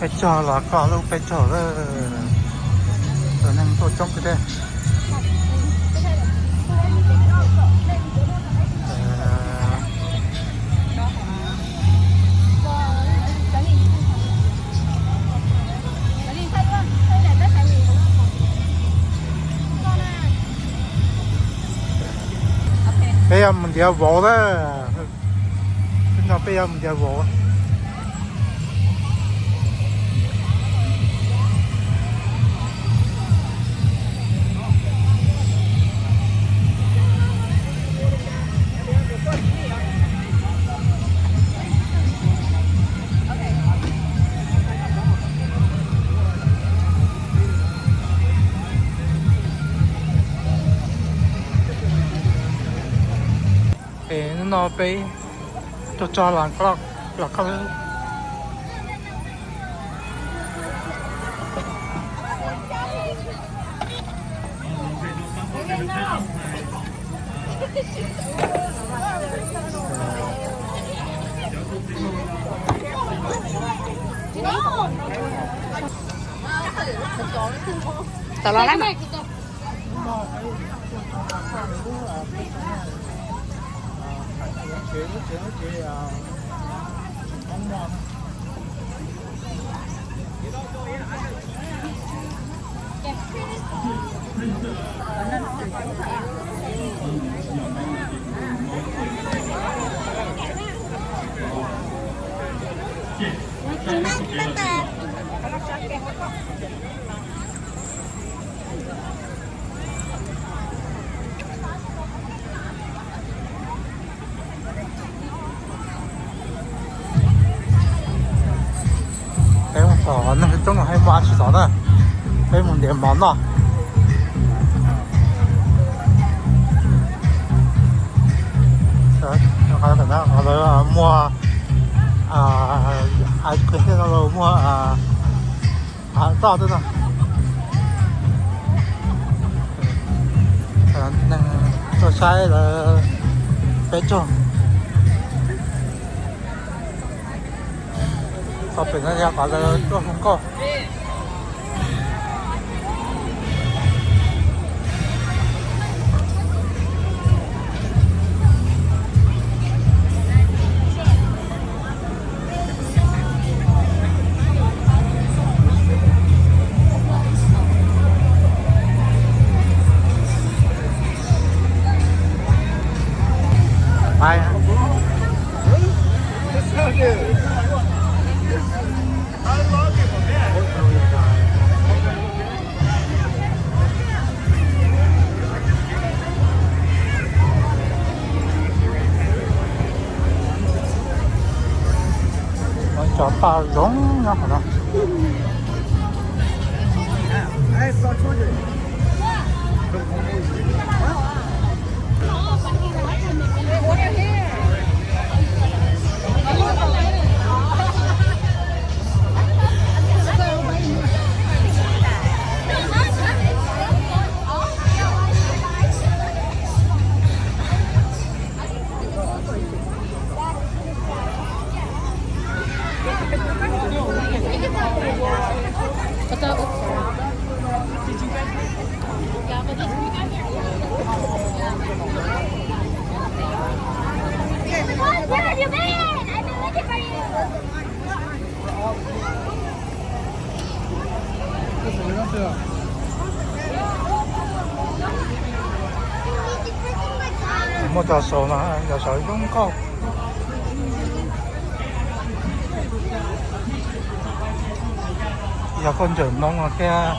Peb caug los kom lub peb caug lawm, cov neeg tuaj coob kawg thiab. Peb yuav mus ntiav vauv na. Hnub no peb yuav mus ntiav vauv. Es hnub no peb tuaj txog Las Coj, Las Coj. Tau los lawm. Peb mus tom neeg coob no, peb mus tsis tau na, peb mus ntiav mov noj. Lawv muag, muag, roj xwb no. Neeg tuaj saib lawv peb caug. Txog pem no yog qhov lawv tuaj hu nkauj. Cov paj zoo nyob qhov no. Where have you been? I've been looking for you. Muaj cov saum no, cov saum zoo nkauj. Yog koj ntsaum noob no thiab.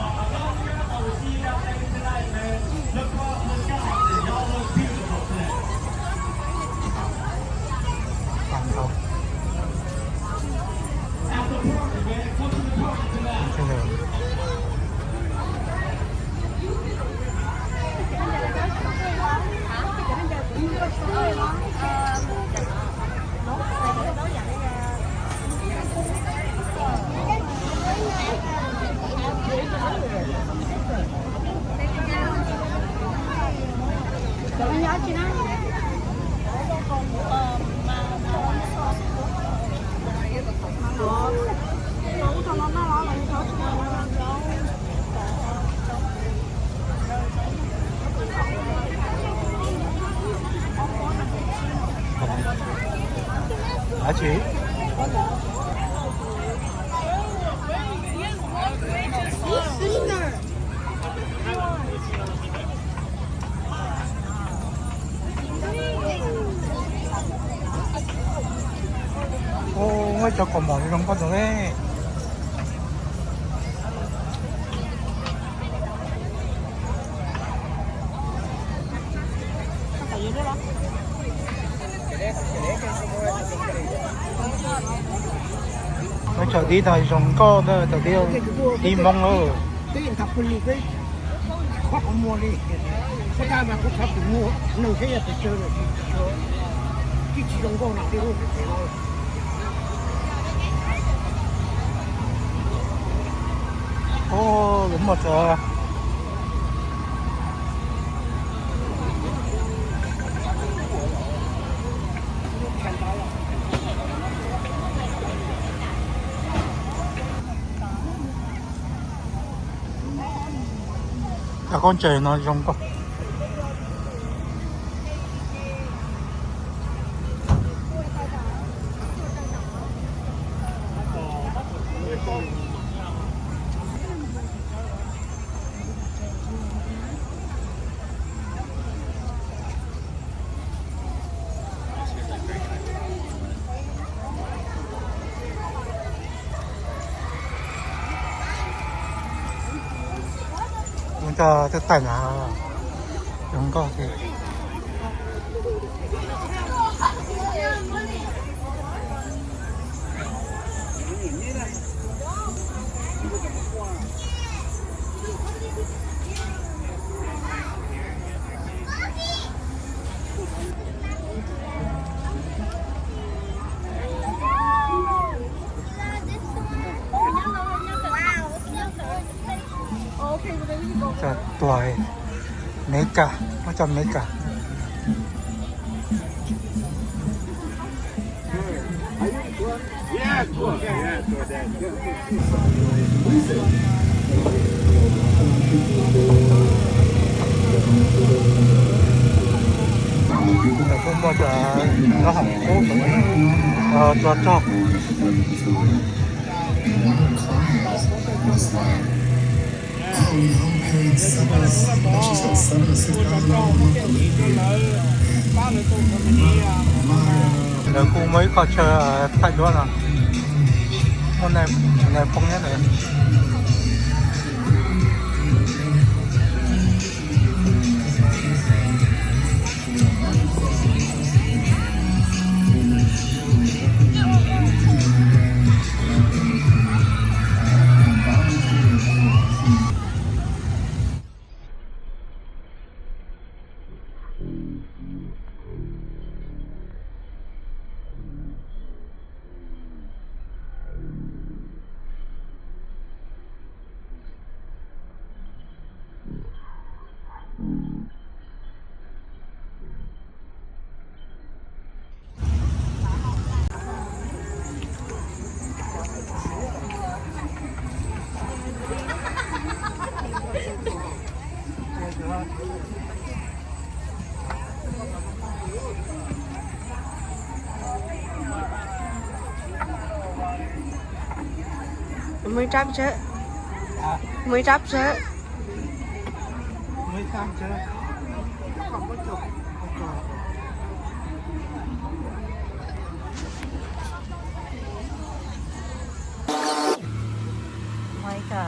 Muaj cov kaus mom zoo nkauj ntawd ne. Muaj cov dib no zoo nkauj ntag, cov dib, dib Hmoob lawm. Ub, lawv muaj cov, cov khaub ncaws no zoo nkauj. Ua cov tej taim na, zoo nkauj thiab. Cov tuag, Meskas, muab cov Meskas. Kuj muaj cov nyob hauv qub, tso rog. Lawv kuj muaj ib qho chaw thaij duab no, muaj nais phoo nyob ntawd. Muaj ib rab pes tsawg? Muaj ib rab pes tsawg? Muaj ib co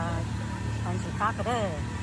ntxim qab kawg.